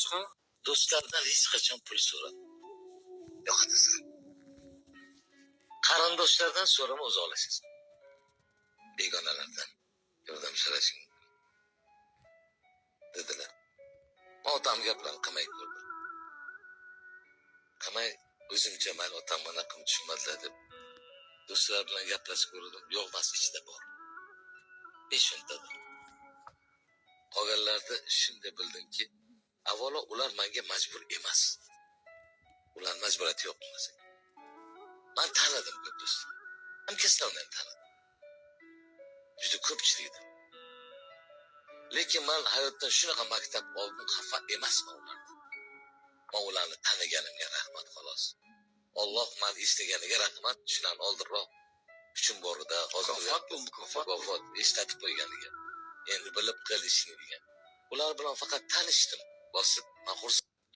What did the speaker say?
Chiqing. Do'stlardan hech qachon pul so'rama. Yo'qotasan. Qarindoshlardan so'rama, uzoqlashasan. Begonalardan yordam so'rashing mumkin, dedilar. Man otam gaplarini qilmay ko'rdim. Qilmay o'zimcha, mayli, otam bunaqa qilib tushunmadilar deb do'stlar bilan gaplashib ko'rdim. Yo'q emas, ichida bor. 5-o'ntada. Qolganlarda shunday bildimki, avvalo ular menga majbur emas. Ular majburiyati yo'q masalan. Man tanidim ko'p do'stlar. Hamkasblarni ham tanidim. Juda ko'pchilikni. Lekin man hayotdan shunaqa maktab oldim, xafa emasman ulardan. Man ularni taniganimga rahmat xolos. Alloh meni eslaganiga rahmat, shularni oldinroq kuchim borida hozir Mukofot bu, mukofot. Mukofot eslatib qo'yganiga. Endi bilib qil ishini degan. Ular bilan faqat tanishdim. Bosib, man xursand.